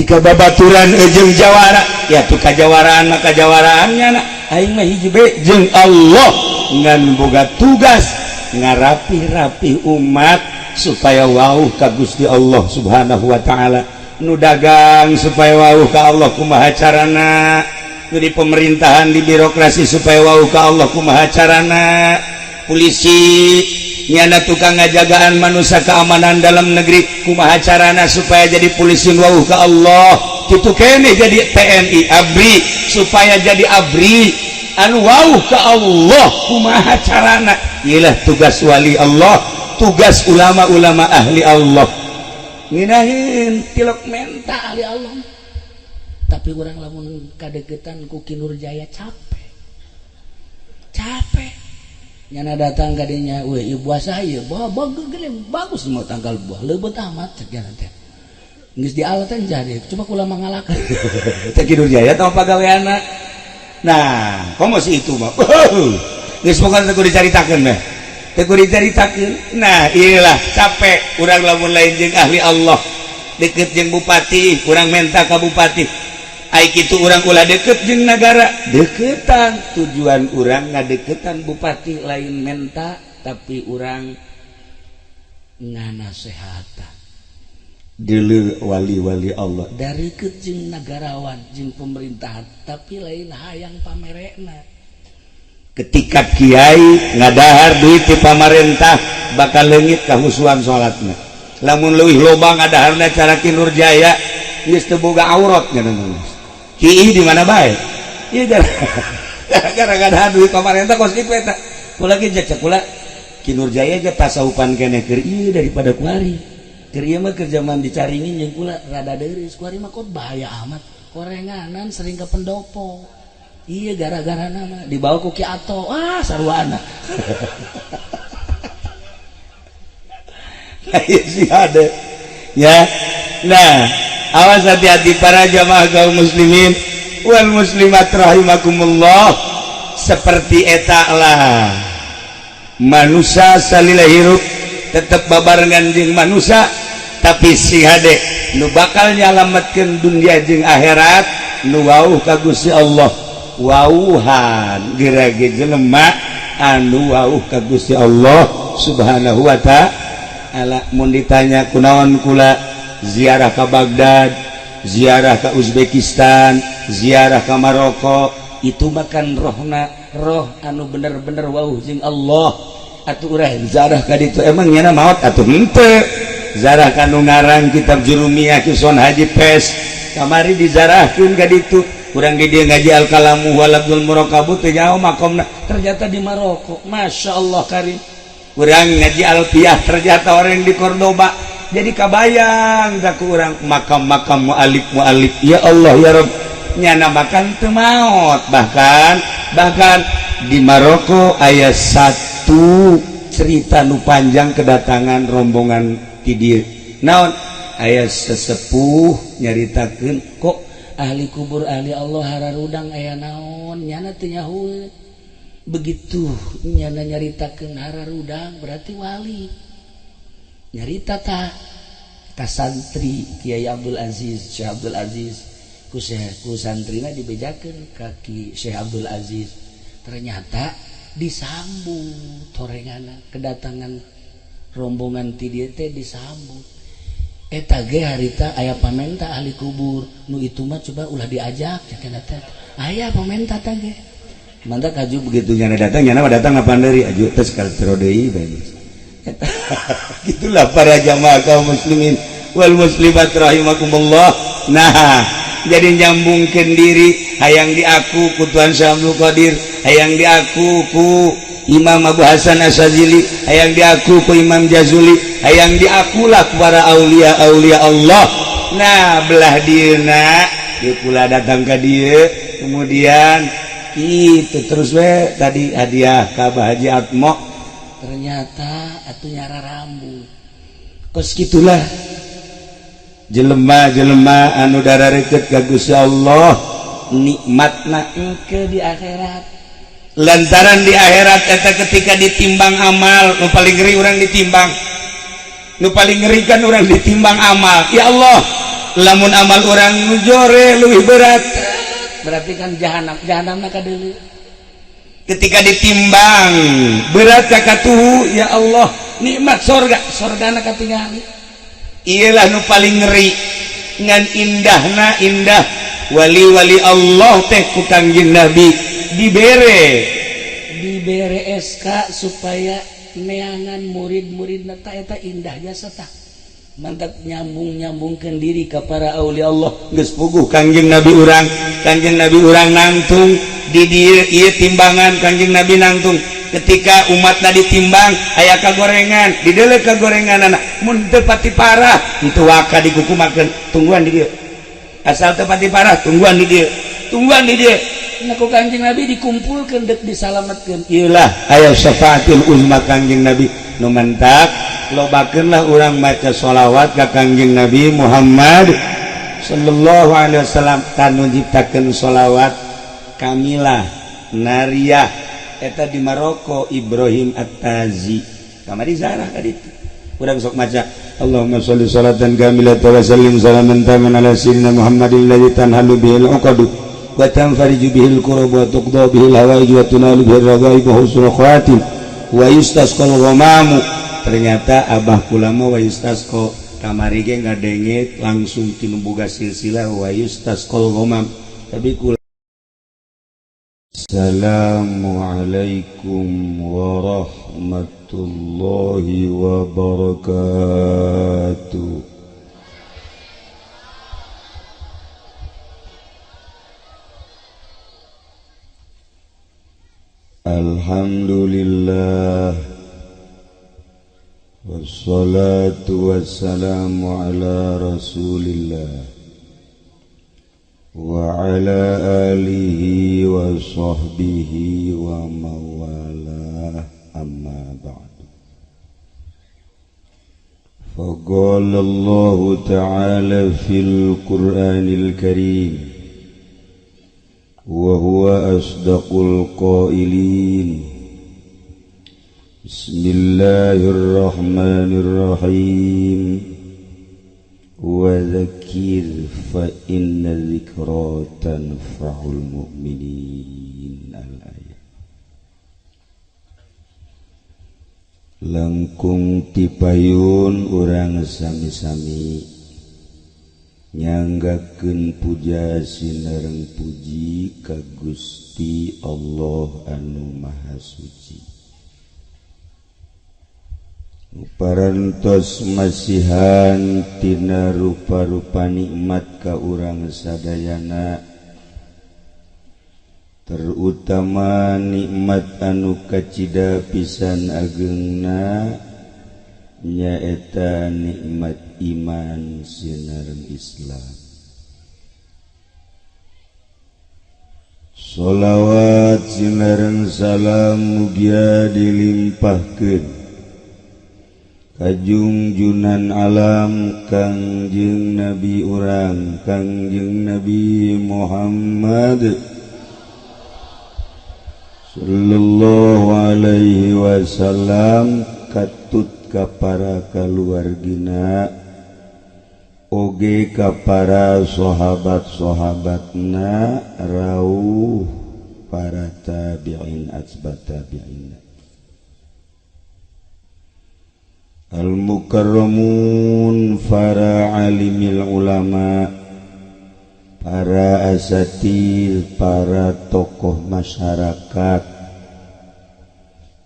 Ketika babaturan jeung jawara, ya tuh kajawaraan mah kajawaraannya na aing mah hiji bae jeung Allah, ngan boga tugas ngarapih-rapih umat supaya wauh ka Gusti Allah Subhanahu wa taala. Nu dagang supaya wauh ka Allah kumaha carana, nu di pemerintahan, di birokrasi supaya wauh ka Allah kumaha carana, polisi nyana tukang ngajagaan manusia, keamanan dalam negeri, kumaha carana supaya jadi polisi wauh ka Allah. Kitu keneh jadi TNI, ABRI, supaya jadi ABRI anu wauh ka Allah kumaha carana. Iyalah tugas wali Allah, tugas ulama-ulama ahli Allah, nginahin tilok menta ahli Allah. Tapi urang lamun kadeketan ku Ki Nurjaya capek capek. Nyana datang kadinya, "Weh, ieu buah saya, buah bagus gede, bagus mau tangkal buah leubet amat," cek nyana teh. Geus dialatan jadi cuma kula mangalakan. Teh Ki Nurjaya tah pagaweana. Nah, komo si itu mah geus pokona teh kudu dicaritakeun mah, teh kudu dicaritakeun. Nah, iyalah capek urang lamun lain jeung ahli Allah. Deket jeung bupati, urang menta ka bupati. Ai kitu urang ulah deket jeung nagara, deketan tujuan urang ngadeketan bupati lain menta, tapi urang Nganasehatan. Dulur wali-wali Allah. Dari jeung negarawan jeung pemerintahan, tapi lain hayang pamerekna. Ketika kiai ngadahar duit di pamarentah, bakal leungit kahusuan salatna. Lamun leuwih loba ngadaharna cara Ki Nurjaya, geus teu boga aurat nya. Kiai di mana bae ieu gara ngadahar duit pamarentah kos kitu eta. Kula ge cek kula, Ki Nurjaya ge tasawufan keneh keur ieu daripada kuari. Keur ieu mah keur zaman dicaringin jeung kula rada deris, kuari mah kok bahaya amat, korenganan sering ke pendopo. Iya, gara-gara nama dibawa ku Ki Ato, ah sarwana. Sih ada ya. Nah, awas, hati-hati para jamaah kaum muslimin wal muslimat rahimakumullah. Seperti eta lah manusia salila hirup tetep babarengan jeung manusia, tapi si hade nu bakal nyalametkeun dunia jeung akhirat nu wauh ka Gusti Allah. Wauhan gerage jelema anu wauh ka Gusti Allah Subhanahu wa ta'ala. Mun ditanya kunaon kula ziarah ke Baghdad, ziarah ke Uzbekistan, ziarah ke Maroko, Itu makan rohna roh anu bener-bener wauh jeung Allah atuh urang ziarah ka ditu. Emang nyana maot atuh henteu? Ziarah ka nu ngarang kitab Jurumiyah, Ki Sonhaji Pes, kamari dizarahkeun ka ditu. Kurang di dieu ngaji al kalamu wal abdul murakabu, teu nyaho makomna, ternyata di Maroko. Masya Allah karim. Kurang ngaji alfiah, ternyata orang di Cordoba. Jadi kabayang tak kurang makam-makam mualif mualif. Ya Allah ya Rob, nyana makan teu maot. Bahkan bahkan di Maroko aya satu cerita nu panjang, kedatangan rombongan ti dieu. Naon, aya sesepuh nyaritakeun kok ahli kubur, ahli Allah hararudang, aya naon, nyana teu nyahueun. Begitu nyana nyaritakeun hararudang, berarti wali nyarita tah ka santri Kiai Abdul Aziz, Syekh Abdul Aziz. Ku Syekh, ku santrina dibejakeun ka Ki Syekh Abdul Aziz, ternyata disambut torengana. Kedatangan rombongan ti dieu teh disambut. Eta ge harita aya pamenta ahli kubur nu itu mah, coba ulah diajak cenah teh, aya pamenta teh ge. Mantap aju begitu nyana datang, nyana mah datang ngapan deui aju tes kal deui bae. Gitulah para jamaah kaum muslimin wal muslimat rahimakumullah. Nah, jadi nyambungkeun diri, hayang diaku ku Tuhan Syekh Abdul Qadir, hayang diaku ku Imam Abu Hasan Asyadzili, hayang diaku ku Imam Jazuli, hayang diakulah ku para aulia aulia Allah. Nah, belah dieuna ieu kula datang ka dieu, kemudian itu terus we tadi hadiah ka Abah Haji Atmo. Ternyata atuh nyara rambut. Kos gitulah jelema-jelema anu darareket ka Gusti Allah, nikmatna engke di akhirat. Lantaran di akhirat eta ketika ditimbang amal, nu paling ngeri urang ditimbang, nu paling ngeri kan urang ditimbang amal. Ya Allah. Lamun amal urang nu jore leuwih berat, berarti kan jahanam, jahanamna kadeuleu. Ketika ditimbang berat ka katuhu, ya Allah, nikmat sorga, sorgana katingali. Iyalah nu paling ngeri ngan indahna indah. Wali-wali Allah teh ku Kangjeng Nabi dibere dibere SK supaya neangan murid-murid ta eta indah jasa tah mantap nyambung-nyambungkan diri ke para aulia Allah. Geus puguh Kangjeng Nabi urang, Kangjeng Nabi urang nangtung di dieu ieu timbangan. Kangjeng Nabi nangtung ketika umatna ditimbang aya kagorengan, dideuleu kagorengan anak mun teu pati parah henteu waka dikukumakeun, tungguan di dieu. Asal teu pati parah, tungguan di dieu, tungguan di dieu. Nah, ku Kanjeng Nabi dikumpulkan dek disalamatkeun. Iyalah aya syafaatil uzma Kangjeng Nabi nu mantak lobakeunlah urang maca sholawat ka Kangjeng Nabi Muhammad sallallahu alaihi wasallam. Tanu nyiptakeun sholawat kamilah nariyah eta di Maroko, Ibrahim At-Tazi. Kamari zarah ka ditu urang sok maca Allahumma sholli salatan kamilatan wa sallim salaman taman ala sayyidina Muhammadin alladzi tanhalu bihil uqadu wa tanfariju bihil kurab wa tuqda bihil hawaij wa tunalu bihil raghaib wa husnul khawatim wa yustasqal ghamamu. Ternyata abah kula mah wa yustasqa kamari ge ngadenge langsung tinu boga silsilah wa yustasqal ghamam, tapi kula. Assalamualaikum warahmatullahi wabarakatuh. Alhamdulillah, wassalatu wassalamu ala rasulillah wa ala alihi wa sahbihi wa mawalah, amma ba'du. Faqala Allah ta'ala fil Qur'anil Karim wa huwa asdaqul qailin. Bismillahirrahmanirrahim. Wa dzakir fa inna dzikra tanfa'ul mu'minin. Al-ayat. Langkung tipayun urang sami-sami nyanggakeun puja sinareng puji ka Gusti Allah anu Maha Suci. Parantos masihan tina rupa-rupa nikmat ka urang sadayana, terutama nikmat anu kacida pisan agengna nyaeta nikmat iman sinareng Islam. Sholawat sinareng salam mugia dilimpahkeun kajungjunan alam Kangjeng Nabi urang Kangjeng Nabi Muhammad sallallahu alaihi wasallam, katut ka para kaluargina oge ka para sahabat-sahabatna rauh para tabi'in atsbat tabi'in al-mukarramun, para alimil ulama, para asatid, para tokoh masyarakat,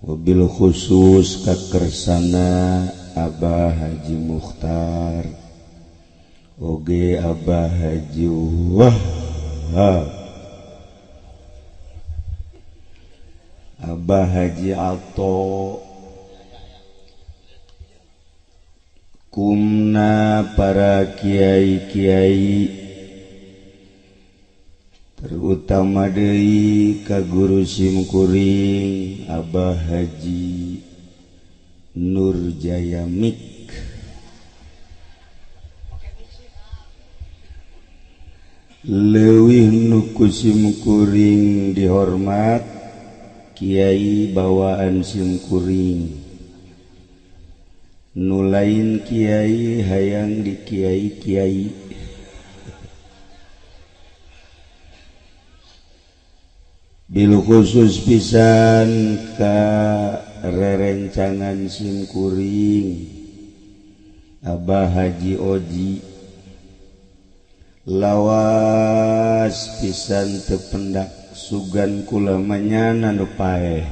wabil khusus kakersana Abah Haji Mukhtar oge Abah Haji Wahab, Abah Haji Ato, kumna para kiai-kiai, terutama deui ka guru simkuring Abah Haji Nur Jaya Mik. Leuwih nu ku simkuring dihormat kiai bawaan simkuring, nu lain kiai hayang di kiai-kiai. Bil khusus pisan ka rerencangan simkuring Abah Haji Oji lawas pisan teu pendak sugan kula manyana nu paeh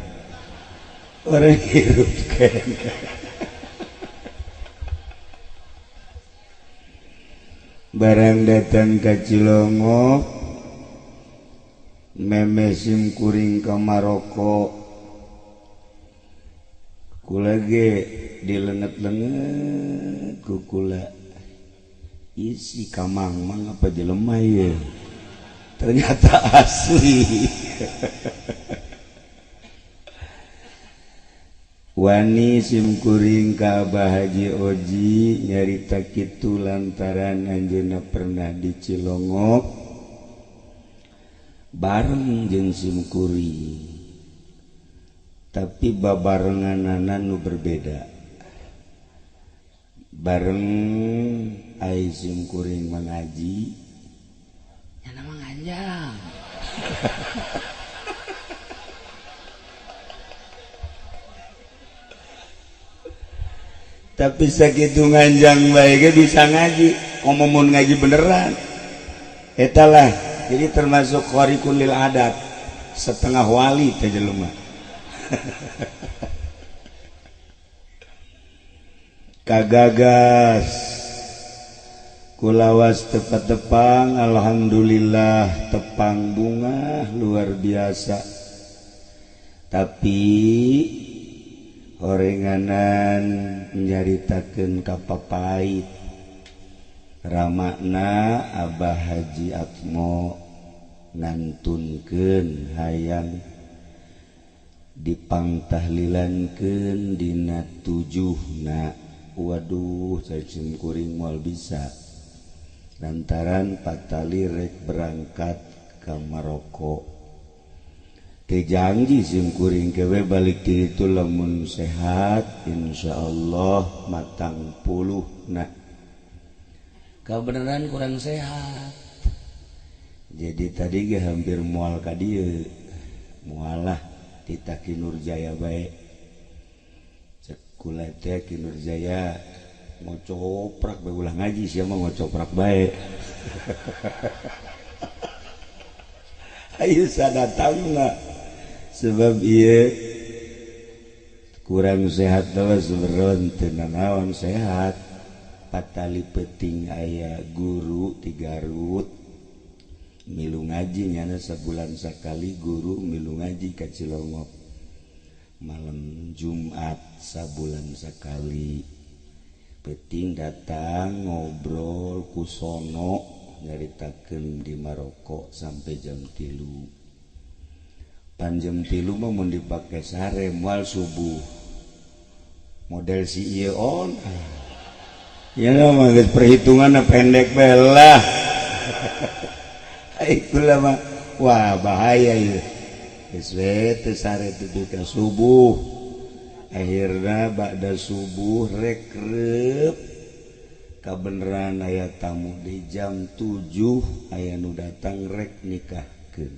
orang hirup keneh. Barang datang ka Cilongok meme simkuring ka Maroko kula ge dilenget-lenget ku kula isi kamang-mang apa jelema ieu ternyata asli. Wani simkuring ka Abah Haji Oji nyarita kitu lantaran anjeunna pernah di Cilongok bareng jeung simkuring tapi babarenganana nu berbeda. Bareng ai simkuring mengaji nyana mah nganjang. Tapi sakitu nganjang bae ge bisa ngaji, komo mun ngaji beneran eta lah. Jadi termasuk khariqul lil adat, setengah wali teh jelema. Kagagas kulawas tepat-tepang, alhamdulillah tepang bunga luar biasa. Tapi horenganan nyaritakeun ka papait ramakna Abah Haji Atmo ngantunkeun hayang dipangtahlilankeun dina tujuhna. Waduh, cacing kuring moal bisa lantaran patali rek berangkat ka Maroko. Teu janji sim kuring kewe balik ti ditu lamun sehat insyaallah matang puluhna. Kebenaran kurang sehat. Jadi tadi ge hampir mual ka dieu. Mualah titah Ki Nurjaya bae. Cek kula teh Ki Nurjaya ngocoprak bae ulah ngaji sia mah ngocoprak bae. Ayo sadatangna sebab ieu kurang sehat tawa seberon teu nanaon sehat. Patali peting aya guru di Garut milu ngaji nyana sabulan sakali guru milu ngaji ka Cilongok malam Jumat sabulan sakali. Peting datang ngobrol ku sono nyaritakeun di Maroko sampai jam 3. Pan jam 3 mah mun dipake sare moal subuh model si ieu on. Ya mah geus perhitunganna pendek bae lah. Itulah mah wah bahaya ieu. Geus we teu sare teu ka subuh. Akhirna ba'da subuh rek reup kabeneran aya tamu di jam 7 aya nu datang rek nikahkeun.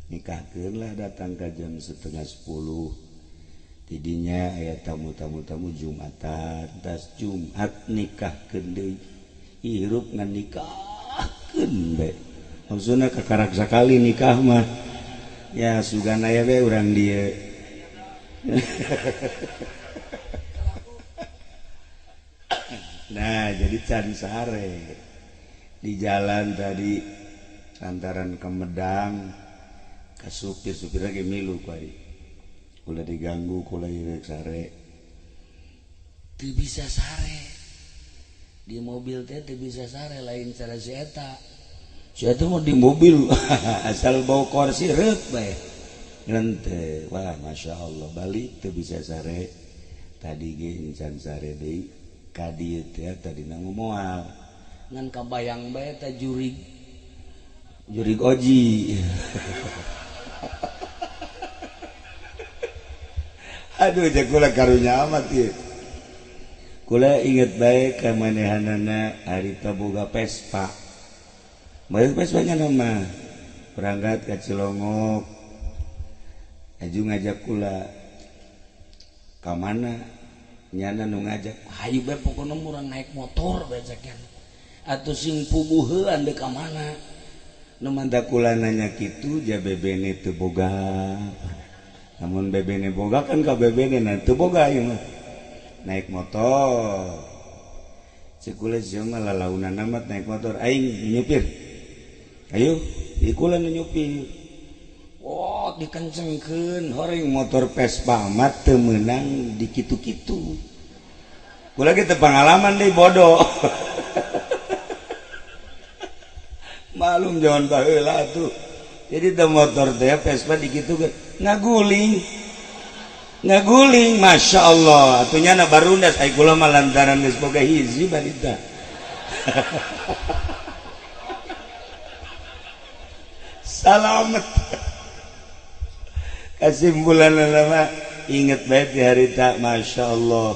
Nikahkeun lah datang ka jam 9:30. Tidinya aya tamu-tamu-tamu Jumatan, tas Jumat nikahkeun deui. Hirup ngan nikahkeun bae. Maksudna kakarak sakali nikah mah. Ya sugan aya bae urang dieu. Nah, jadi can sare di jalan tadi lantaran ke Medang ka supir-supir lagi milu ku ari. Kula diganggu kula rek sare. Teu bisa sare. Di mobil teh teu bisa sare lain cara si eta. Si eta mah di mobil asal bau kursi reup bae. Henteu, wah masya Allah balik teu bisa sare. Tadi ge encan sare deui ka dieu teh tadina moal. Ngan kabayang bae ta jurig. Jurig oji. Aduh cek kula karunya amat ieu. Kula inget bae ka manehanana harita boga Vespa. Balik Vespa nya mah berangkat ka Cilongok. Aju ngajak kula ka mana nyana nu ngajak hayu bae pokona urang naik motor bae cek atuh sing puguh heuan deuk ka mana. Nu manta kula nanya kitu ja bebene teu boga. Namun bebene boga kan ka bebene na teu boga ieu mah. Naik motor. Cek kula sia mah lalaunan amat naik motor aing nyupir. Ayo, ieu kula nu nyupir. Oh, dikencengkeun horeng motor Vespa amat teu meunang di kitu-kitu. Kula ge teu pangalaman deui bodoh. Malum jangan baheula tuh. Jadi teu motor teh Vespa dikitukeun ngaguling. Ngaguling Masya Allah. Atuh nyana barundas ai kula mah lantaran geus boga hiji barita. Salamet. Kesimpulan lama inget bae di harita Masya Allah.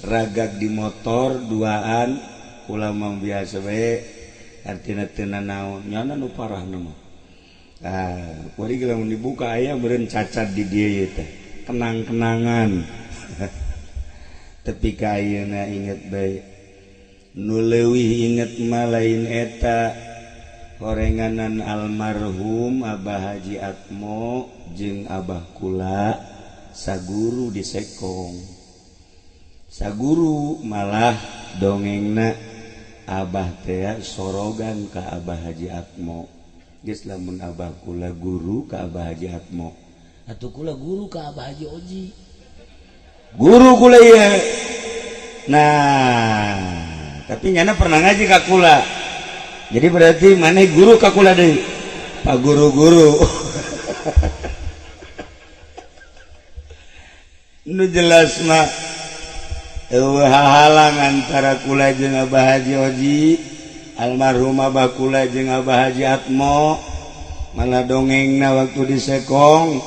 Ragag di motor duaan kula mah biasa bae. Artina teu nanaon nyana nu parah mah. Ah, kuari ge lamun dibuka aya meureun cacat di dieu ieu teh. Kenang-kenangan. Tepi ka ayeuna inget bae. Nu leuwih inget mah lain eta horenganan almarhum Abah Haji Atmo jeung Abah kula saguru di Sekong. Saguru malah dongengna Abah teh sorogan ka Abah Haji Atmo. Geus lamun Abah kula guru ka Abah Haji Atmo. Atuh kula guru ka Abah Haji Oji. Guru kula ieu. Nah, tapi nyana pernah ngaji ka kula. Jadi berarti maneh guru ka kula deui. Pak guru-guru. Nu jelas mah eueuh hahalang antara kula jeung Abah Haji Oji, almarhum Abah kula jeung Abah Haji Atmo. Malah dongengna waktu di Sekong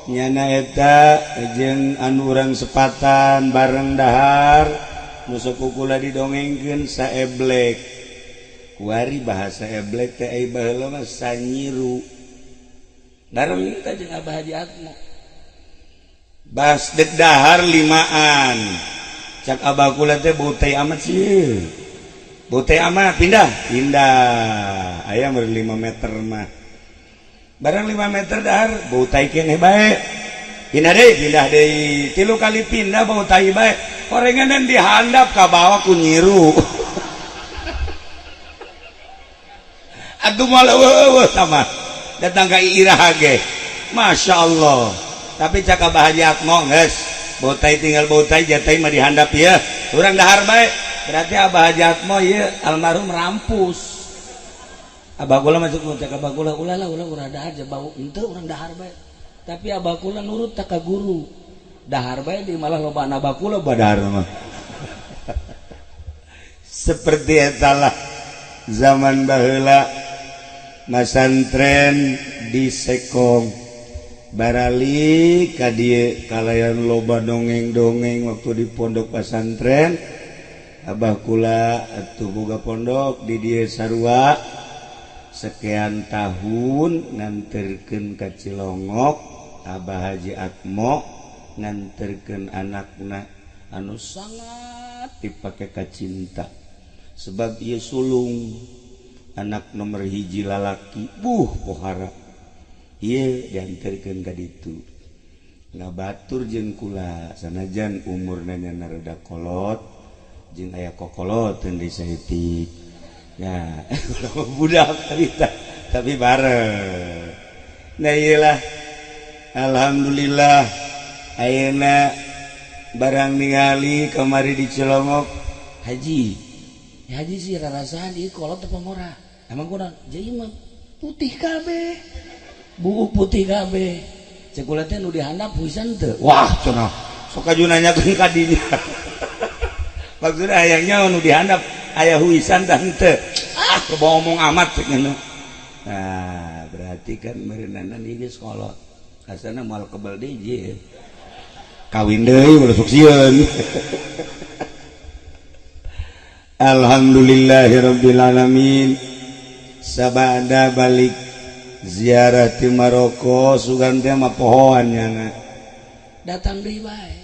nyana eta jeung anu urang sepatan bareng dahar nu sok kula didongengkeun saeblek. Kuari bahasa eblek teh ai baheula mah sanyiru. Bareng eta jeung Abah Haji Atmo. Bas dek dahar limaan. Cak Abah kula teh bau teh amat sih. Bau teh amat pindah, pindah. Aya meureun 5 meter mah. Barang 5 meter dahar bau tai keneh bae. Pindah deui, 3 kali pindah bau tai bae. Horenganan dihandap ka bawah ku nyiru. Aduh malah eueuh sama. Datang ka iraha ge. Masya Allah. Tapi cak Abah Haji Atmo geus bau tai tinggal bau tai jatai mah dihandap ieu. Urang dahar bae. Berarti Abah Haji Atmo ieu almarhum rampus. Abah kula masuk cak Abah kula ulah lah ulah urang dahar ja bau henteu urang dahar bae. Tapi Abah kula nurut tak ka guru. Dahar bae di malah loba Abah kula badahar mah. Seperti eta lah zaman baheula masantren di Sekong. Barali ka dieu kalayan loba dongeng-dongeng waktu di pondok pesantren. Abah kula atuh boga pondok di dieu sarua sekian tahun nganterkeun ka Cilongok Abah Haji Atmo nganterkeun anakna anu sangat dipake ka cinta sebab ieu sulung anak nomor hiji lalaki buh pohara ieu dianterkeun ka ditu ngabatur jeung kula sanajan umurna nya rada kolot jeung aya kokoloteun di saeutik. Ya, budak cerita tapi bareng. Nah iyalah, alhamdulillah ayeuna barang ningali kamari di Cilongok Haji. Ya haji sih rarasaan ieu kolot teu pamora. Emang kurang jadi mah putih kabeh. Buuk putih kabeh. Cek kula teh nu dihandap huisan teu. Wah, cenah. Sok aju nanyakeun ka dinya. Maksudna hayangnya nu dihandap aya huisan tah henteu. Ah, loba omong amat cek ngene. Nah, berarti kan meureunana ieu geus kolot. Asana moal kebel deui je. Kawin deui ulah sok sieun. Alhamdulillahirabbil alamin. Sabada balik ziarah ti Maroko sugan teh mah pohoan nyana datang deui bae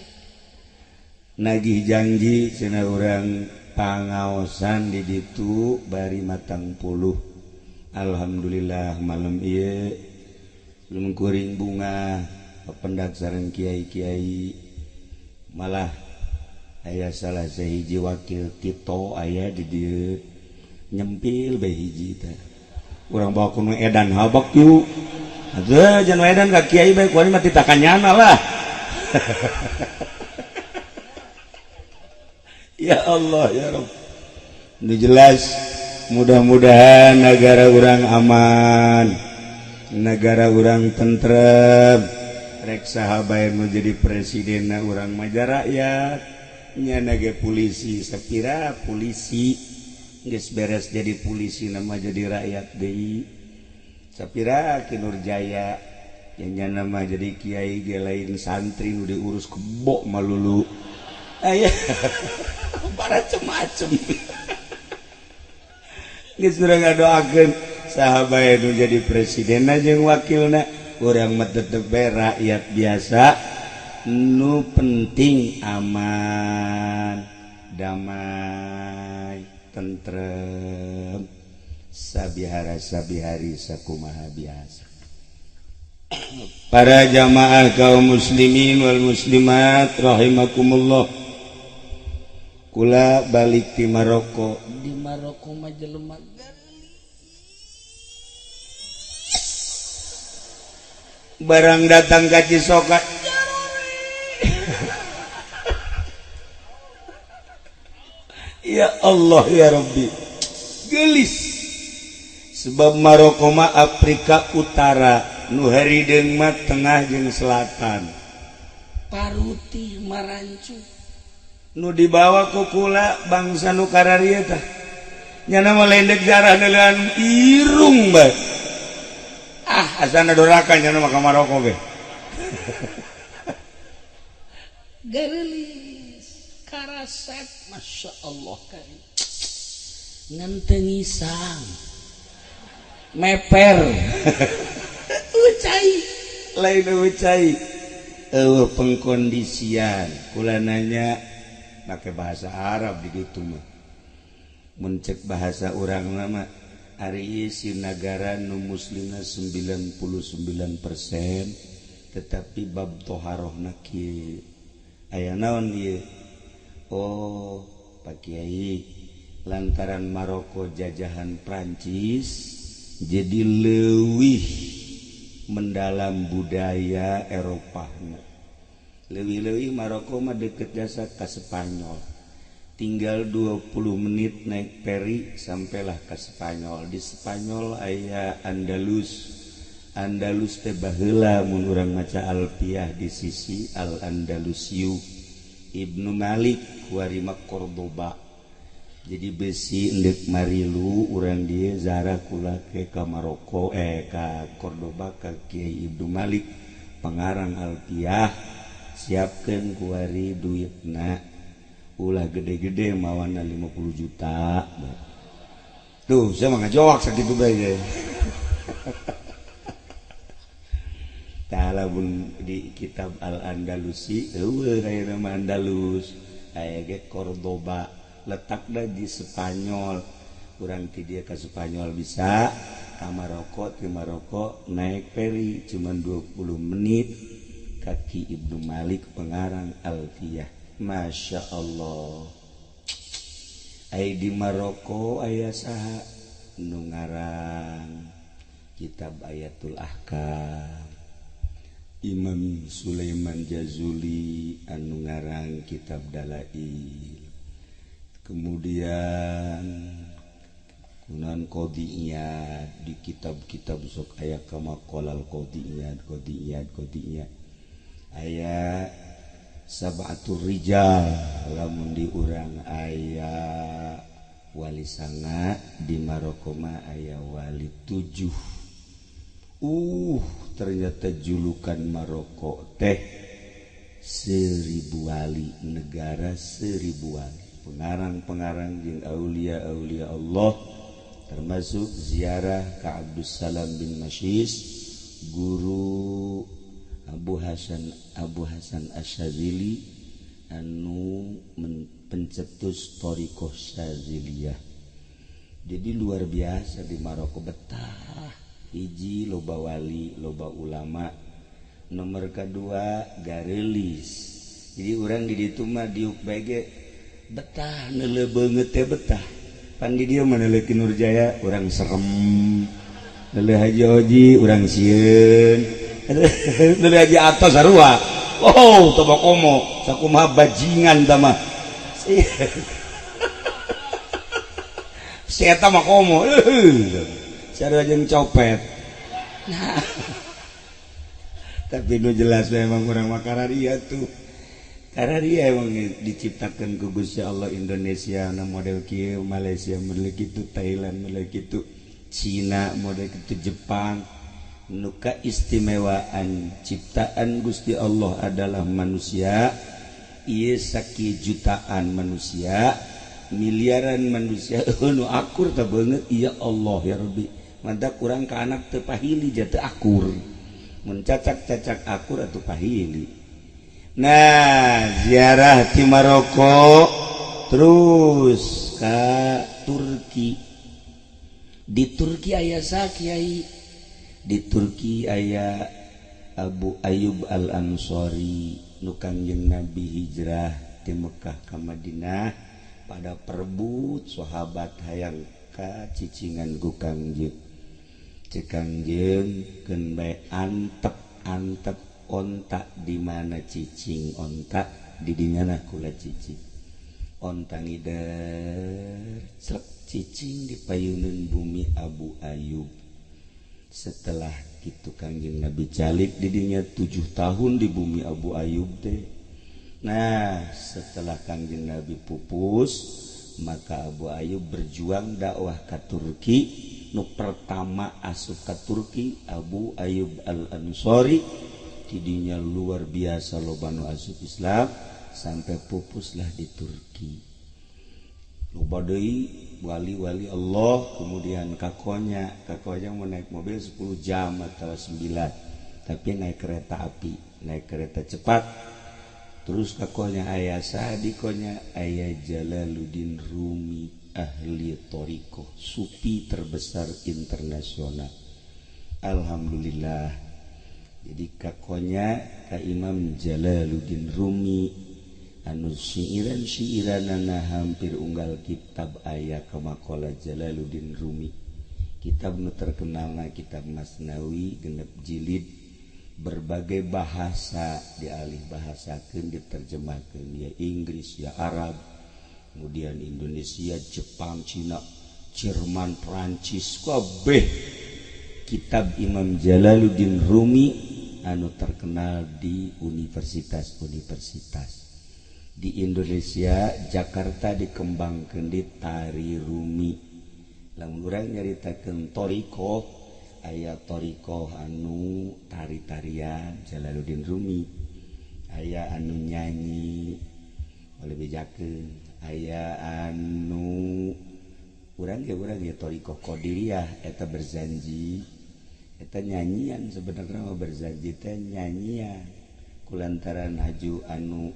nagih janji cenah urang pangaosan di ditu bari matang puluh. Alhamdulillah malam ieu lungkuring bunga pependak sareng kiai-kiai malah aya salah sahiji wakil Tito aya di dieu nyempil bae hiji teh urang bawa kuno edan habak yuk atuh jangan edan ka kiai bae kuari mah titakanyana lah. Ya Allah ya Rabb, ini jelas mudah-mudahan negara urang aman, negara urang tentrem, rek saha bae nu jadi presidenna urang mah rakyat nya ge polisi sapira polisi geus beres jadi polisi nama jadi rakyat deui sapira Ki Nurjaya nya nama jadi kiai ge lain santri nu diurus kebo malulu aya macem-macem. Geus urang ngadoakeun saha bae nu jadi presidenna jeung wakilna urang mah tetep bae rakyat biasa nu penting aman damai tentrem sabihara sabihari sakumaha biasa. Para jamaah kaum muslimin wal muslimat rahimakumullah, kula balik di Maroko. Di Maroko mah jelema barang datang ka Cisoka. Ya Allah ya Rabbi, gelis sebab Maroko mah Afrika Utara nu harideung mah tengah jeung selatan paruti marancu nu dibawa ku kula bangsa nu kararieu tah nyana mah lendek jarah neuleun irung bae ah asana doraka nyana mah ka Maroko ge. Geulis karasep Masya Allah karim ngan teu ngisang meper ucai lain ucai eueuh pengkondisian kula nanya pakai bahasa Arab di ditu mah mun cek bahasa urang mah ari si nagara nu muslimna 99% tetapi bab toharohna kieu aya naon ieu. Oh Pak Kiai, lantaran Maroko jajahan Prancis jadi leuwih mendalam budaya Eropahna. Leuwih-leuwih Maroko mah deket jasa ka Spanyol. Tinggal 20 menit naik peri sampailah ke Spanyol. Di Spanyol aya Andalus. Andalus teh baheula mun urang maca Alfiah di sisi Al Andalusiu. Ibnu Malik warima Cordoba. Jadi besi endek marilu urang dia zara kula ke ka Maroko ka Cordoba ka Kiai Ibnu Malik pengarang Alfiah. Siapkeun kuari duitna ulah gede-gede mawana 50 juta. Tuh saya mah ngajawab sakitu bae ge. Tah lamun di kitab Al-Andalusi eueuh aya nama Andalus aya ge Cordoba letakna di Spanyol. Urang ti dieu ka Spanyol bisa ka Maroko, ti Maroko naik peri cuman 20 menit kaki Ibnu Malik pengarang Alfiyah. Masya Allah. Ai di Maroko aya saha nu ngarang kitab Ayatul Ahkam, Imam Sulaiman Jazuli anu ngarang kitab Dalail, kemudian Kunan Qadiyat di kitab-kitab sok aya kama qalal Qadiyat Qadiyat Qadiyat aya Sab'atur Rijal lamun di urang aya wali sanga, di Maroko mah aya wali 7. Ternyata julukan Maroko teh 1000 wali, negara 1000 wali. Pengarang-pengarang jeung aulia-aulia Allah termasuk ziarah ke Abdus Salam bin Masyis, guru Abu Hasan Asyadzili anu pencetus thariqah Syadziliyah. Jadi luar biasa di Maroko betah. Hiji loba wali, loba ulama. Nomor kedua garelis. Jadi orang di ditu mah diuk bae ge betah neuleuh beungeut teh betah. Pan di dieu mah neuleuh Ki Nurjaya urang serem. Neuleuh Haji Oji urang sieun. Neuleuh Haji Ato sarua. Oh, toba komo sakumaha bajingan tah mah. Si eta mah komo. Sarua jeung copet. Nah. Tapi nu jelas memang urang mah kararia tuh. Karena dia emang diciptakan ku Gusti Allah Indonesia na model kieu, Malaysia model kitu, Thailand model kitu, Cina model kitu, Jepang. Nu kaistimewaan ciptaan Gusti Allah adalah manusia. Ieu sakieu jutaan manusia, miliaran manusia nu akur tah beungeut ya Allah ya Rabbi. Mantap kurang ka anak teu pahili jatuh akur. Mun cacak-cacak akur atuh pahili. Nah, ziarah di Maroko terus ke Turki. Di Turki aya sa kiai? Di Turki aya Abu Ayyub Al-Ansori nu Kangjeng Nabi hijrah di Mekah ka Madinah pada perebut sahabat hayang ka cicingan ku Kangjeng. Ceuk Kangjeng keun bae antep-antep onta di mana cicing onta di dinyana kula cicing onta ngider celek cicing di payuneun bumi Abu Ayyub. Setelah kitu Kangjeng Nabi calik di dinya 7 tahun di bumi Abu Ayyub teh. Nah, setelah Kangjeng Nabi pupus maka Abu Ayyub berjuang dakwah ka Turki. Nu pertama asup ka Turki Abu Ayyub Al-Ansori. Tidinya luar biasa loba nu asup Islam sampai pupuslah di Turki. Loba deui wali-wali Allah. Kemudian kakonya mau naik mobil 10 jam atau 9, tapi naik kereta api, naik kereta cepat. Terus kakonya aya sadikonya aya Jalaluddin Rumi, ahli thariqah sufi terbesar internasional. Alhamdulillah. Jadi kakonya ka Imam Jalaluddin Rumi anu siiran-siiranana hampir unggal kitab aya kamakola Jalaluddin Rumi. Kitab nu terkenalna kitab Masnawi 6 jilid, berbagai bahasa dialih bahasakeun, diterjemahkeun, ya Inggris, ya Arab, kemudian Indonesia, Jepang, Cina, Jerman, Prancis, kabeh kitab Imam Jalaluddin Rumi anu terkenal di universitas-universitas. Di Indonesia, Jakarta dikembangkeun di Tari Rumi. Lamun urang nyaritakeun thariqah, aya thariqah anu tari-tarian Jalaluddin Rumi, aya anu nyanyi oleh bejakeun, aya anu urang ge thariqah Qadiriyah eta berzanji, eta nyanyian sebenarnya mah berzanji teh nyanyian kulantaran haju anu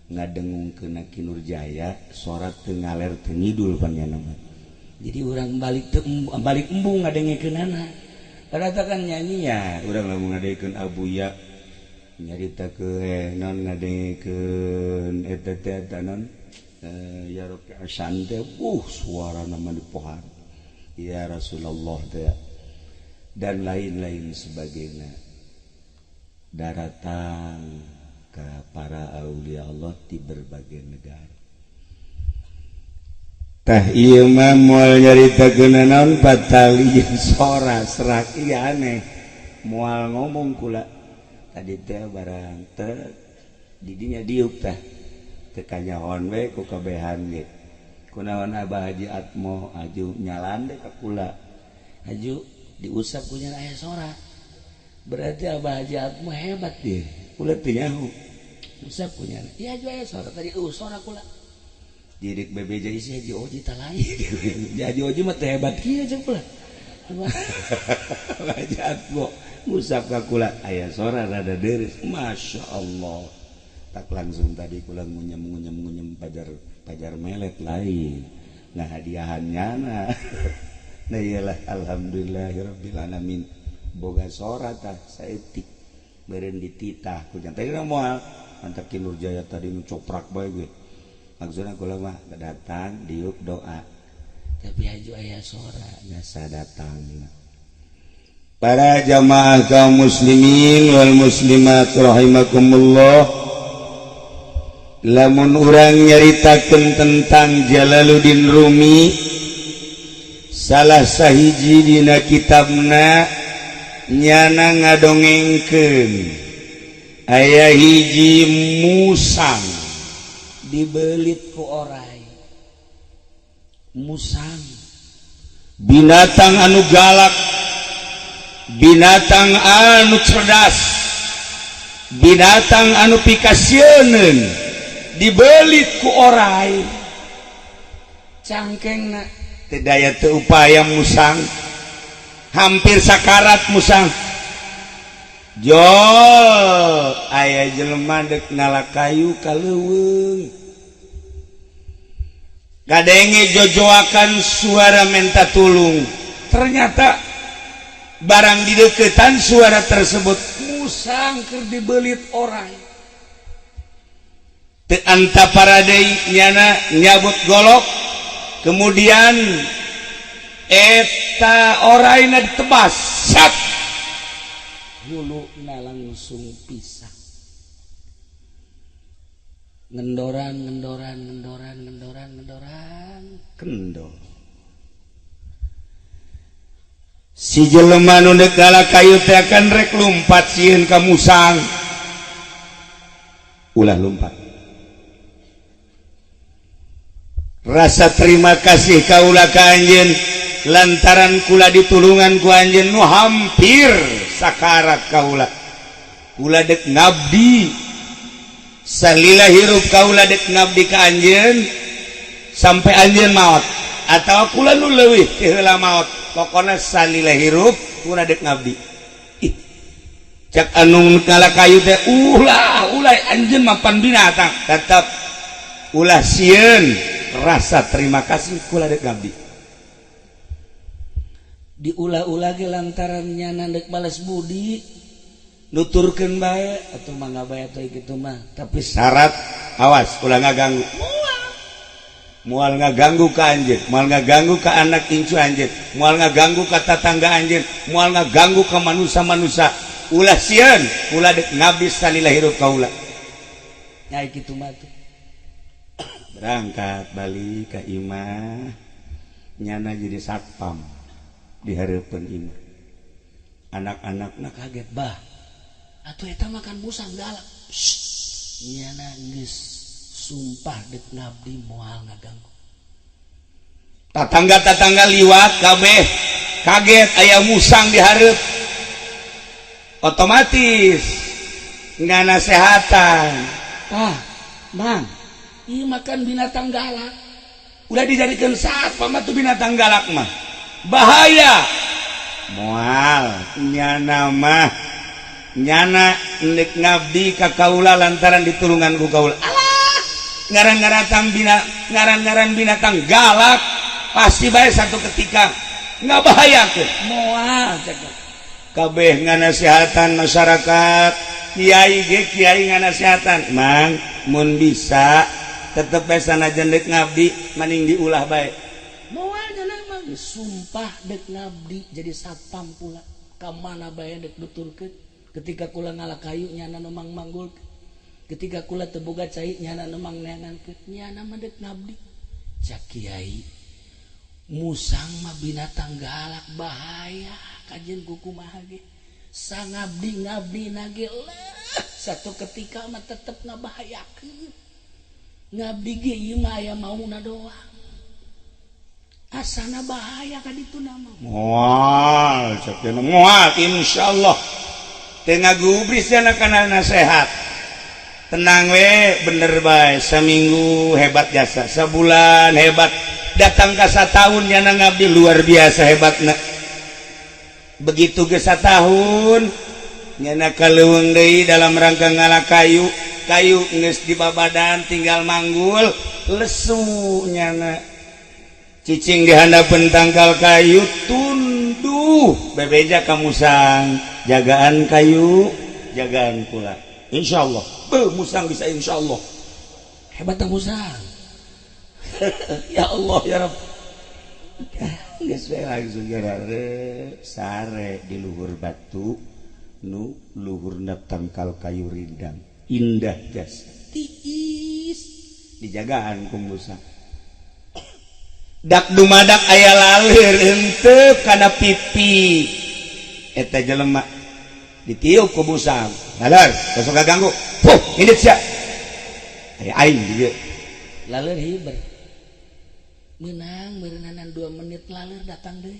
ngadengungkeun Ki Nurjaya sorat teu ngaler teu ngidul pan nya mah. Jadi urang balik teu balik embung ngadengekeunana. Ternyata kan nyanyian urang lamun ngadengekeun Abuya nyaritakeun non ngadengekeun eta teh eta non ya Rabbi Hasan teh suarana mah dipohar ya Rasulullah teh dan lain-lain sebagainya. Daratang ke para aulia Allah di berbagai negara. Tah ieu mah moal nyaritakeun naon patali sora serak ieu aneh. Moal ngomong kula. Tadi teh barang teh didinya diuk tah. Teu kanyahoan we ku kabehan ge. Kunaon Abah Haji Atmo aju nyalan deh ka kula. Aju diusap punya aya sora. Berarti Abah Haji Atmo hebat dia. Kula teu nyaho. Usap punya. Iya aju aya sora tadi sora kula. Jadi bebeja isi Haji Oji tak lain. Haji Oji mah teh hebat kieu cek kula. Haji Atbo ngusap ka kula, aya sora rada deres. Masya Allah. Tak langsung tadi kula ngunyem ngunyem ngunyem, pajar pajar melet lain. Nah, hadiahannya nah. Nah, iyalah, alhamdulillahirabbil alamin. Boga sora tah saeutik. Beureun dititah ku tadi moal. Mantap Ki Nurjaya tadi nu coprak bae ge. Maksudna kula mah datang diuk doa. Tapi haju aya sora biasa datang. Para jamaah kaum muslimin wal muslimat rahimakumullah. Lamun urang nyaritakeun tentang Jalaluddin Rumi, salah sahiji dina kitabna nyana ngadongengkeun aya hiji musang dibelit ku orai. Musang binatang anu galak, binatang anu cerdas, binatang anu pikasieuneun, dibelit ku orai. Cangkengna teu daya teu upaya musang, hampir sakarat musang. Jol aya jelema dek ngala kayu ka leuweung, kadenge jojoakan suara menta tulung. Ternyata barang di deketan suara tersebut musang keur dibelit orai. Teu antapara deui nyana nyabut golok, kemudian eta oraina ditebas sat. Huluna langsung pisah, ngendoran ngendoran ngendoran ngendoran ngendoran. Kendor si jelema nu dek ngala kayu teh akan rek lumpat sieun ka musang. Ulah lumpat, rasa terima kasih kaula ka anjeun lantaran kula ditulungan ku anjeun nu hampir sakarat kaula. Kula dek ngabdi salila hirup, kaula dek ngabdi ka anjeun sampai anjeun maot atau kula nu leuwih ti heula maot. Pokona salila hirup kula dek ngabdi. Ih, cek anu ngala kayu teh, ulah ulah, anjeun mapan binatang. Tetep ulah sieun, rasa terima kasih kula dek ngabdi. Diulah-ulah ge lantaran nyana dek balas budi, nuturkeun bae atuh, mangga bae atuh kitu mah. Tapi syarat, awas ulah ngaganggu. Moal ngaganggu ka anjeun, moal ngaganggu ka anak incu anjeun, moal ngaganggu ka tatangga anjeun, moal ngaganggu ka manusia-manusia. Ulah sieun, ulah dek ngabdi salila hirup kaula. Nya kitu mah tuh. Berangkat balik ka imah, nyana jadi satpam di hareupeun imah. Anak-anakna kaget, "Bah, atuh eta makan musang galak." Nyana geus sumpah dek ngabdi moal ngaganggu. Tatangga-tatangga liwat kabeh kaget aya musang di hareup. Otomatis nganasehatan. "Ah, Mang, ieu makan binatang galak." Udah dijadikan satpam tuh, binatang galak mah bahaya. Moal, nyana mah nyana nek ngabdi ka kaula lantaran ditulungan ku kaula. Alah, ngaran-ngaran bina ngaran-ngaran binatang galak pasti bae satu ketika nggak bahaya ke. Moal cek. Kabeh nganasehatan masyarakat, kiai ge kiai nganasehatan, "Mang, mun bisa tetep bae sanajan dek ngabdi maning diulah bae." Moal, nyana mah geus sumpah dek ngabdi jadi satpam pula. Ka mana bae dek nuturkeun. Ketika kula ngala kayu, nyana nu mang manggul. Ketika kula teu boga cai, nyana nu mang neangankeun. Nyana mah dek ngabdi. Cak kiai, "Musang mah binatang galak, bahaya, kajeun kumaha ge sangabdi ngabdi nage lah satu ketika mah tetep ngabahayakeun. Ngabdi ge ieu mah aya mauna doang, asana bahaya ka ditu nama." Moal, cek cenah, moal, insyaallah teu ngagubris cenah kana nasehat. Tenang we, bener bae. Saminggu hebat jasa, sebulan hebat, datang ka satahun nyana ngabdi luar biasa hebatna. Begitu ke satahun nyana ka leuweung deui dalam rangka ngala kayu. Kayu geus di babadan, tinggal manggul, lesu nyana, cicing di handapeun tangkal kayu, tunduh bebeja ka musang, "Jagaan kayu, jagaan kula." Insyaallah. Beuh, musang bisa insyaallah. Hebat musang. Ya Allah, ya Rabb. Geus we, langsung sare di luhur batu nu luhurna tangkal kayu rindang indah jasa, tiis dijagaan ku musang. Dak dumadak aya laler henteu kana pipi eta jelema, ditiup ku musang. "Laler, besok ganggu." "Puh, ini sia." Aya aing di dieu. Laler hiber menang meureunanan 2 menit, laler datang deui.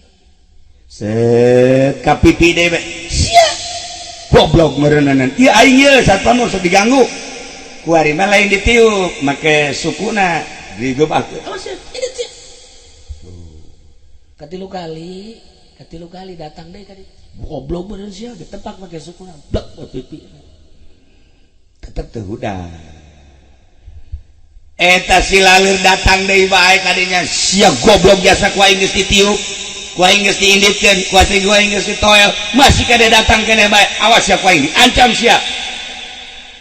Set ka pipi deui be. "Sia goblok meureunanan, ieu aing ieu satpam sok diganggu." Kuari mah lain ditiup, make sukuna digeubah. "Awas ya, ini sia." Katilu kali, katilu kali datang deui kali. "Goblok bener sia," ditepak make sukuna, blek ke pipi. Tetep teu hudang. Eta si laler datang deui bae kadinya. "Sia goblok jasa, ku aing geus ditiup, ku aing geus diinditkeun, ku aing geus ditoel, masih kade datang keneh bae. Awas sia, ku aing diancam sia."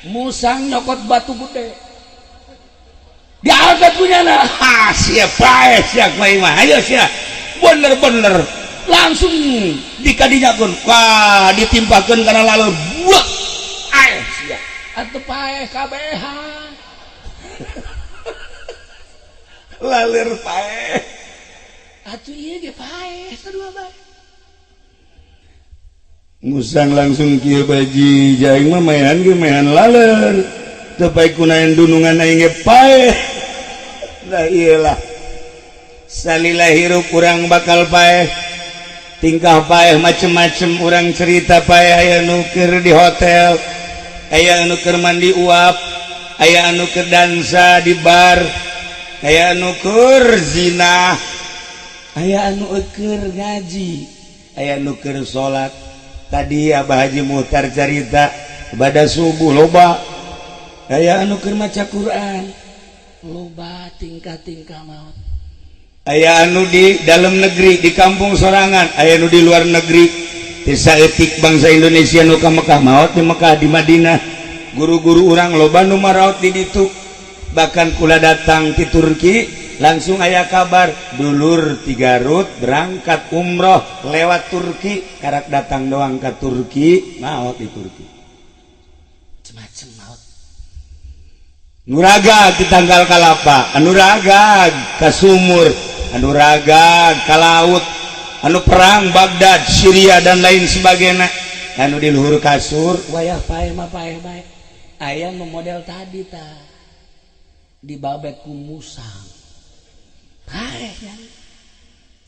Musang nyokot batu gede, diangkat punya. Nah. Ha, sia paeh sia ku aing mah. Ayo sia." Bener-bener langsung dikadinyakeun, wah, ditimpakeun kana laler, buak ae sia. Atuh paeh kabehan. Laler paeh. Atuh ieu ge paeh sarua bae. Musang langsung kieu baji, "Aing mah maehan ge maehan laler, teu paeh kunaon dunungan aing ge paeh." Lah iyalah, salila hirup urang bakal paeh, tingkah paeh macem-macem. Urang cerita paeh, aya nu keur di hotel, aya anu keur mandi uap, aya anu keur dansa di bar, aya anu keur zina, aya anu keur ngaji, aya anu keur salat. Tadi Abah Haji Muhtar carita pada subuh loba, aya anu keur maca Quran. Loba tingkah-tingkah maut. Aya anu di dalam negeri, di kampung sorangan, aya anu di luar negeri. Saeutik bangsa Indonesia nu ka Mekah maot di Mekah, di Madinah. Guru-guru urang loba nu maraot di ditu. Bahkan kula datang di Turki, langsung aya kabar dulur ti Garut berangkat umroh lewat Turki, karak datang doang ke Turki, maot di Turki. Macem-macem maut. Nu ragag di tangkal kalapa, anu ragag ka sumur, anu ragag ka laut, anu perang Baghdad, Syria, dan lain sebagainya, anu di luhur kasur. Wayah paeh mah paeh bae. Aya nu model tadi ta, dibabet ku musang, paeh kan.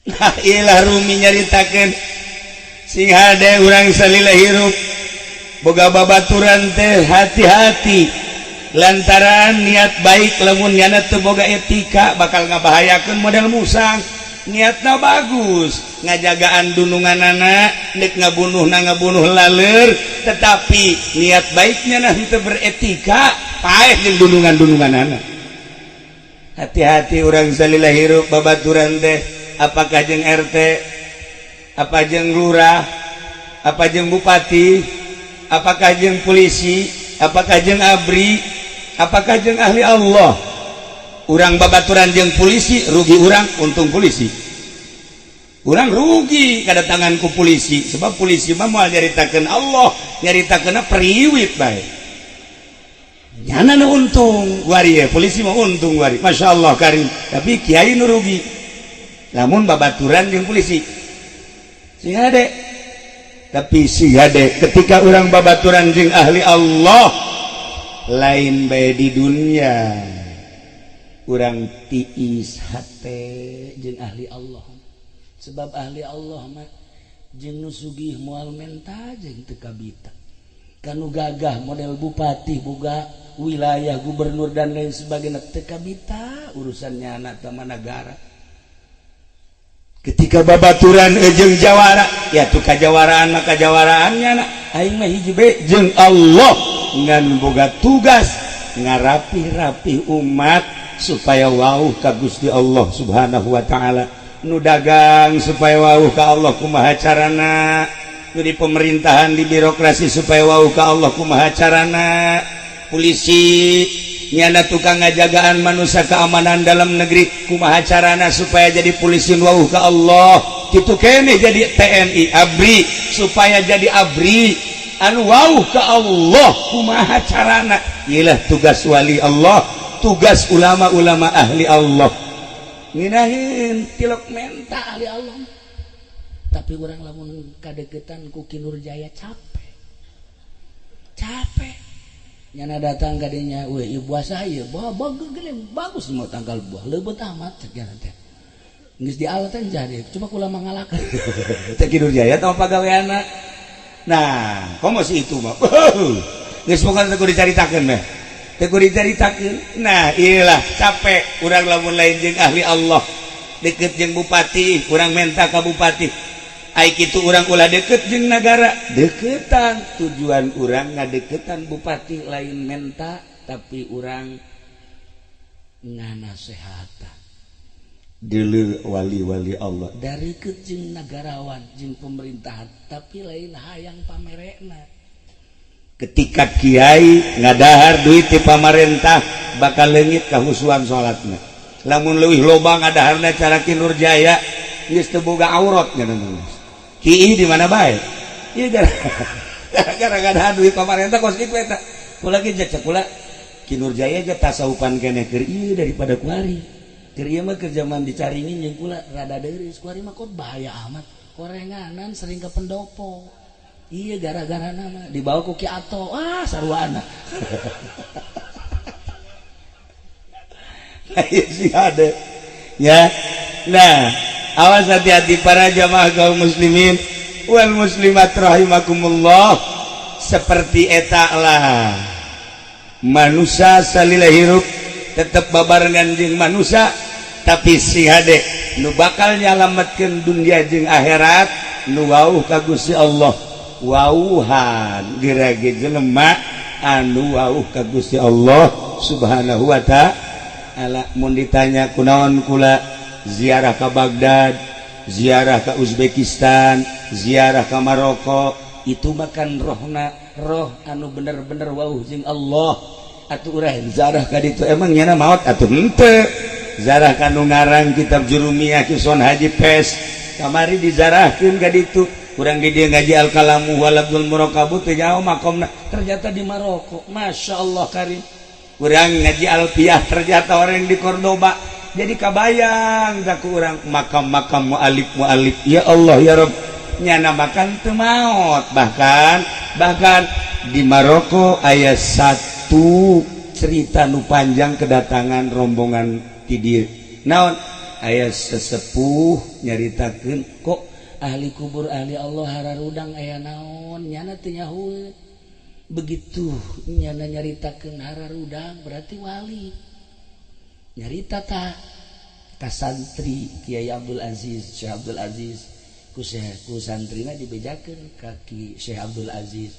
Nah, ilah Rumi nyaritakeun, sing hade urang salila hirup boga babaturan teh hati-hati, lantaran niat baik lamun nyana teu boga etika bakal ngabahayakeun model musang. Niatna bagus, ngajagaan dunungan anak, nek ngabunuh na ngabunuh laler, tetapi niat baiknya nah teu beretika, paeh jeung dunungan-dunungan anak. Hati-hati urang salila hirup babaturan teh, apakah jeung RT, apa jeung lurah, apa jeung bupati, apakah jeung polisi, apakah jeung ABRI, apakah jeung ahli Allah. Urang babaturan jeung polisi, rugi urang, untung polisi. Urang rugi kedatangan ku polisi, sebab polisi mah moal nyaritakeun Allah, nyaritakeunna periwit bae. Nyana nu untung wari ya, polisi mah untung wari, Masya Allah karim, tapi kiai nu rugi lamun babaturan jeung polisi. Sing hade, tapi sing hade, ketika urang babaturan jeung ahli Allah, lain bae di dunia urang tiis hate jeung ahli Allah, sebab ahli Allah mah jeung nu sugih moal menta jeung teu kabita. Kanu gagah model bupati, boga wilayah, gubernur, dan lain sebagainya, teu kabita urusannya anak taman negara. Ketika babaturan jeung jawara, ya tuh kajawaraan mah kajawaraannya na, aing mah hiji bae jeung Allah, ngan boga tugas ngarapih-rapih umat supaya wauh ka Gusti Allah Subhanahu wa Ta'ala. Nu dagang supaya wauh ka Allah kumaha carana, nu di pemerintahan, di birokrasi supaya wauh ka Allah kumaha carana, polisi nyana tukang ngajagaan manusia, keamanan dalam negeri, kumaha carana supaya jadi polisi wauh ka Allah. Gitu kene jadi TNI ABRI, supaya jadi ABRI anu wauh ka Allah kumaha carana. Iyalah tugas wali Allah, tugas ulama-ulama ahli Allah, nginahin tilok menta ahli Allah. Tapi urang lamun kadeketan ku Ki Nurjaya capek capek. Nyana datang kadinya, weh, ieu buah saya, buah bagus bagus, mau tangkal buah leubeut amat, cek nyana teh. Geus di Allah teh jadi cuma kula mangalakeun. Teh Ki Nurjaya teh pagaweana. Nah, komo si itu mah geus pokona teh kudu dicaritakeun meh, teh kudu dicaritakeun. Nah, iyalah capek urang lamun lain jeung ahli Allah. Deket jeung bupati, urang menta ka bupati. Ai kitu urang ulah deket jeung nagara, deketan tujuan urang ngadeketan bupati lain menta, tapi urang nganasehatan. Dulur wali-wali Allah. Dari jeung negarawan jeung pemerintahan, tapi lain hayang pamerekna. Ketika kiai ngadahar duit di pamarentah, bakal leungit kahusuan salatna. Lamun leuwih loba ngadaharna cara Ki Nurjaya, geus teu boga aurat nya. Ki di mana bae ieu gara-gara ngadahar duit pamarentah kos kitu eta. Kula ge cek kula, Ki Nurjaya ge tasawufan keneh keur ieu daripada kuari. Keur ieu mah keur zaman dicaringin jeung kula rada deureus. Kuari mah kok bahaya amat, korenganan sering ke pendopo. Iya, gara-gara nama dibawa ku Ki Ato, ah, sarwana. Nah, iya sih ada ya. Nah, awas, hati-hati para jamaah kaum muslimin wal muslimat rahimakumullah. Seperti eta lah manusia salila hirup tetep babarengan jeung manusia, tapi si hade nu bakal nyalametkeun dunia jeung akhirat nu wauh ka Gusti Allah. Wauhan gerage jelema anu wauh ka Gusti Allah Subhanahu wa Ta'ala. Mun ditanya kunaon kula ziarah ka Baghdad, ziarah ke Uzbekistan, ziarah ke Maroko, itu makan rohna roh anu bener-bener wauh jeung Allah. Atuh urang ziarah ka ditu, emang nyana maot atuh henteu? Ziarah ka nu ngarang kitab Jurumiyah, Ki Sonhaji Pes, kamari diziarahkeun ka ditu. Kurang di dia ngaji al kalamu wal abdul murakabu teu jauh makomna, ternyata di Maroko. Masya Allah karim. Kurang ngaji alfiah, ternyata orang di Cordoba. Jadi kabayang tak kurang makam-makam mualif mualif. Ya Allah ya Rob, nyana makan teu maot. Bahkan bahkan di Maroko aya satu cerita nu panjang, kedatangan rombongan ti dieu. Naon, aya sesepuh nyaritakeun kok ahli kubur ahli Allah hararudang aya naon, nyana teu nyahueun. Begitu nyana nyaritakeun hararudang, berarti wali. Nyarita ta ka santri Kiai Abdul Aziz, Syekh Abdul Aziz, ku Syekh, ku santrina dibejakeun ka Ki Syekh Abdul Aziz.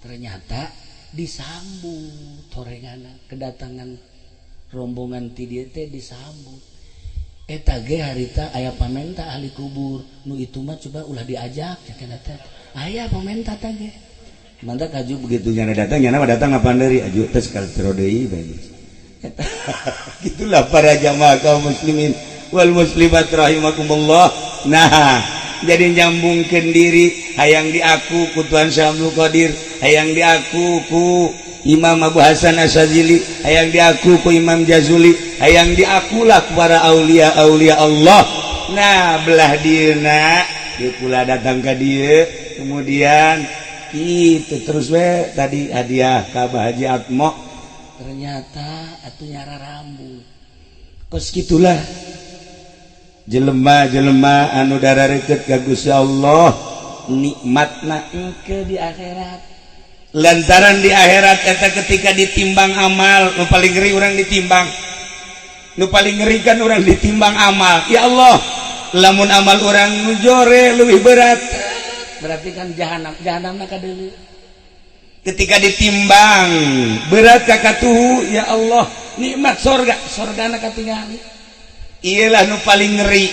Ternyata disambut torengana, kedatangan rombongan ti dieu teh disambut. Eta ge harita aya pamenta ahli kubur nu itu mah coba ulah diajak ya kana teh aya pamenta teh ge. Mantap aju begitu nyana datang, nyana mah datang ngapan deui aju teh sekali deui bae. Gitulah para jamaah kaum muslimin wal muslimat rahimakumullah. Nah, jadi nyambungkeun diri, hayang diaku ku Tuhan Syekh Abdul Qadir, hayang diaku ku Imam Abu Hasan Asyadzili, hayang diaku ku Imam Jazuli, hayang diakulah ku para aulia aulia Allah. Nah, belah dieuna ieu kula datang ka dieu, kemudian itu terus we tadi hadiah ka Bah Haji Atmo. Ternyata atuh nyara rambut. Kos gitulah jelema-jelema anu darareket ka Gusti Allah, nikmatna engke di akhirat. Lantaran di akhirat eta ketika ditimbang amal, nu paling ngeri orang ditimbang, nu paling ngeri kan orang ditimbang amal. Ya Allah, lamun amal orang nu jore lebih berat, berarti kan jahanam, jahanamna kadeuleu. Ketika ditimbang berat kakatuhu, ya Allah, nikmat sorga, sorgana katingali. Iyalah nu paling ngeri,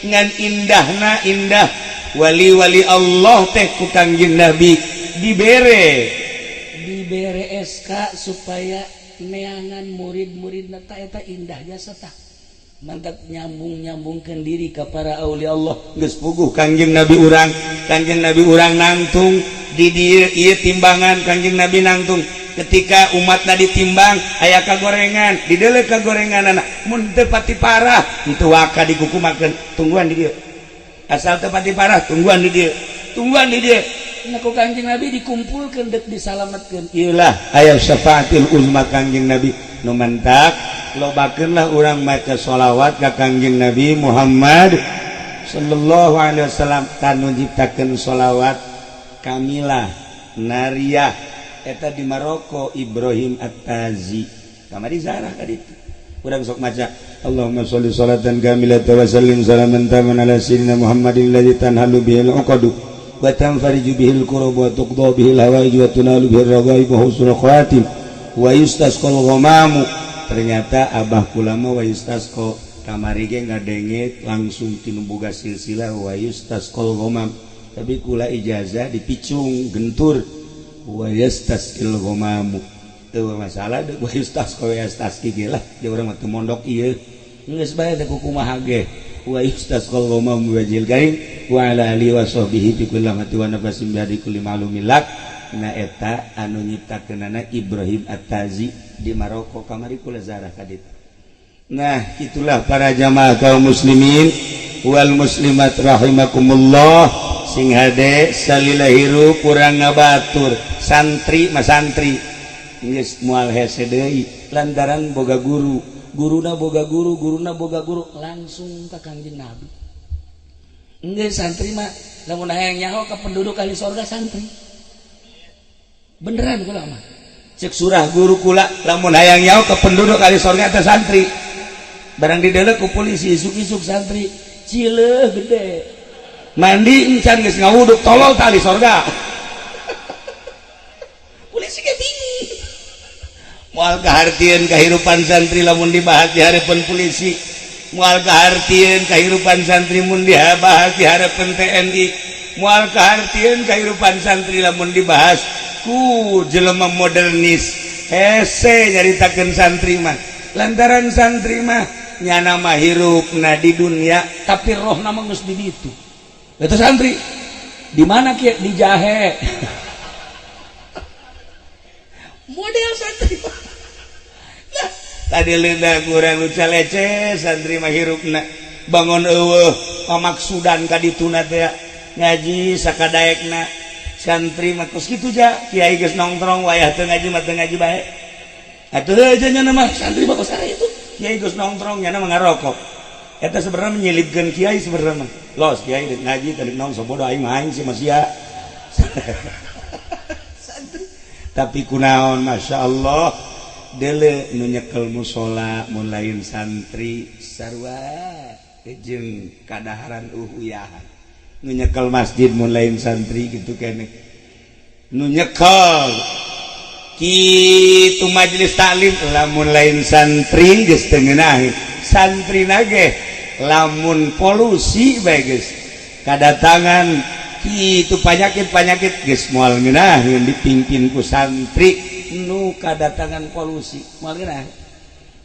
ngan indahna indah. Wali-wali Allah teh ku Kangjeng Nabi dibere Dibere SK supaya neangan murid-murid ta. Eta indah jasa tah, mantap nyambung nyambungkan diri ke para aulia Allah. Geus puguh Kangjeng Nabi urang, Kangjeng Nabi urang nangtung di dieu. Ieu timbangan Kangjeng Nabi nangtung. Ketika umatna ditimbang, aya kagorengan di deuleu, kagorengan anak mun teu pati parah itu waka dikukumakeun, tungguan di dieu. Asal teu pati parah, tungguan di dieu, tungguan di dieu. Nah, ku Kanjeng Nabi dikumpulkan dek disalamatkeun. Iyalah, aya syafaatil uzma Kangjeng Nabi. Nu mantak lobakeunlah urang maca sholawat ka Kangjeng Nabi Muhammad sallallahu alaihi wasallam. Tanu nyiptakeun sholawat kamilah nariyah eta di Maroko, Ibrahim At-Tazi. Kamari zarah ka ditu urang sok maca Allahumma sholli sholatan kamilatan wa sallim salaman taman ala sayyidina Muhammadin alladzi tanhalu bihil uqadu wa tanfariju bihil kurab wa tuqda bihil hawaij wa tunalu bihil raghaib wa husnul khawatim wa yustasqal ghamamu. Ternyata abah kula mah wa yustasqa kamari ge ngadenge langsung tinu boga silsilah wa yustasqal ghamam, tapi kula ijazah dipicung gentur wa yastasqil ghamamu. Teu masalah deuk wa yustasqa wa yastasqi ge lah, dia urang mah teu mondok ieu, geus bae teh kumaha ge. Wa yustasqal ghamamu wajhil karim wa ala alihi wa sahbihi bi kulli lamati wa nafasin bi kulli ma'lumin lak. Nah, eta anu nyiptakeunana Ibrahim At-Tazi di Maroko. Kamari kula zarah ka ditu. Nah, itulah para jamaah kaum muslimin wal muslimat rahimakumullah. Sing hade salila hirup urang ngabatur santri mah, santri geus moal hese deui lantaran boga guru, guruna boga guru, guruna boga guru, langsung ke Kangjeng Nabi. Geus santri mah lamun hayang nyaho ke penduduk ahli sorga, santri beneran kula mah. Cek surah guru kula, lamun hayang nyaho ke penduduk ahli sorga teh santri. Barang didelek ku polisi isuk-isuk, santri cileuh gede. Mandi encan geus ngawuduk, tolol tali sorga. Polisi ge bingung. Moal kahartieun kehidupan santri lamun dibahas di harapan polisi, moal kahartieun kehidupan santri mun dibahas di harapan TNI, moal kahartieun kehidupan santri lamun dibahas ku jelema modernis. Hese nyaritakeun santri mah, lantaran santri mah nyana mah hirupna di dunia, tapi roh nama geus di ditu. Itu santri di mana kieu? Di jahe model santri. Nah, tadi leudah kurang luca leceh. Santri mah hirupna bangun eueuh pamaksudan ka dituna teh, ngaji sakadaekna. Santri mah kos kitu ja, kiai geus nongkrong, wayah teu ngaji mah teu ngaji bae atuh aja. Nya mah santri mah kos itu, kiai geus nongkrong, nya mah ngarokok. Eta sebenarnya menyelipkeun kiai sebenarnya mah. Los kiai deuk ngaji tadi naon, sobodo aing mah, aing sih masih santri. Tapi kunaon, Masya Allah, dele nu nyekel musola mun lain santri, sarua jeung kadaharan uhuyahan. Nu nyekel masjid mun lain santri gitu kene. Nu nyekel kitu majelis taklim lamun lain santri geus teu ngeunaheun. Santri nage lamun polusi bae geus kadatangan kitu panyakit-panyakit geus moal ngeunaheun. Dipimpin ku santri nu kadatangan polusi moal ngeunaheun.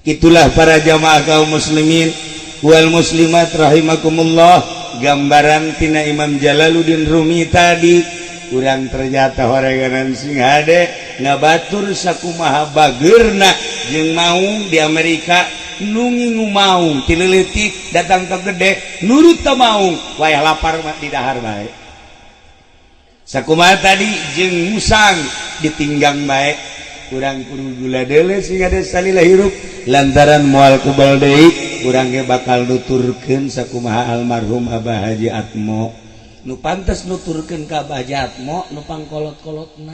Itulah para jamaah kaum muslimin wal muslimat rahimakumullah, gambaran tina Imam Jalaluddin Rumi tadi. Kurang ternyata horeganan sing hade ngabatur sakumaha bageurna jeung maung di Amerika. Nu ngingu maung ti leutik datang ke gede nurut ta maung, wayah lapar mah didahar bae. Sakumaha tadi jeung musang ditinggang bae. Kurang kudu gula deule sing ada salila hirup, lantaran moal kebal deui urang ge bakal nuturkeun sakumaha almarhum Abah Haji Atmo. Nu pantes nuturkeun ka Abah Haji Atmo nu pangkolot-kolotna.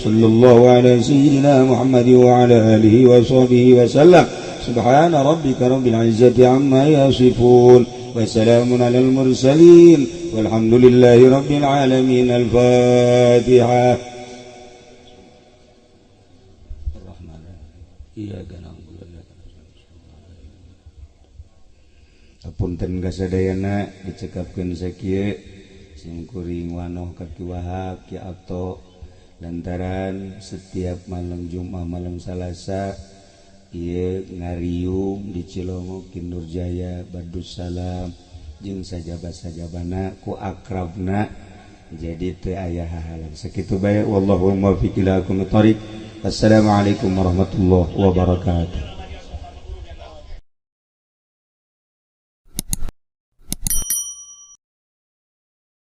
Sallallahu ala sayyidina Muhammad wa ala alihi wa sahbihi wa sallam. Subhana rabbika rabbil izzati amma yasifun wa salamun alal mursalin walhamdulillahi rabbil alamin. Al-Fatihah. Iyyaka na'budu wa iyyaka nasta'in. Apunten kasadayana dicekapkeun sakieu sim kuring wanoh ka Ki Wahab Ki Ato lantaran setiap malam Jumat malam Salasa ieu ngariung di Cilongok Ki Nurjaya Badussalam jeung sajaba-sajabana ku akrabna jadi teu aya hahalang sakitu bae wallahu muwaffiq ila aqwamit thoriq. Assalamualaikum warahmatullahi wabarakatuh.